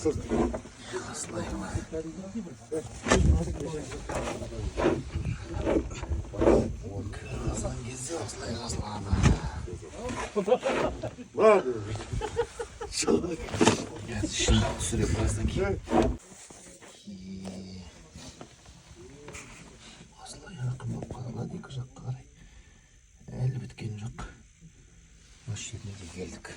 Осылай болады. Қазған кезде осылай жазылады. Қазір ішін түсіре біраздан кейін. Осылай жақын болып қалады екі жаққа қарай. Әлі біткен жоқ. Осы жеріне де келдік.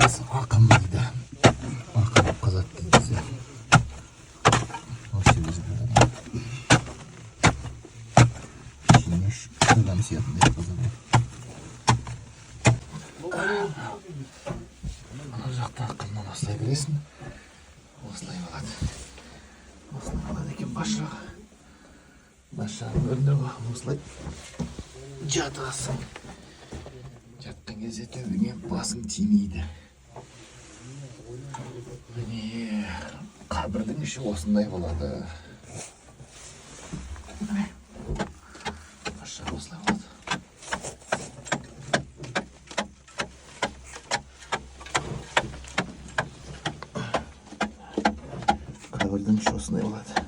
Осы ақын дейді. Ақын қазады дейді. Осы жерде жатады. Ішіне үш адам сиятындай қазады. Ана жақта ақыннан осылай бересің. Осылай болады. Осылай болады екен бас жағы. Бас жағын көрдіңдер ғой. Осылай жатасың. Жатқан кезде төбеңе басың тимейді. Міне, қабірдің іші осындай болады. Міне. Бас жағы осылай болады. Қабірдің іші осындай болады.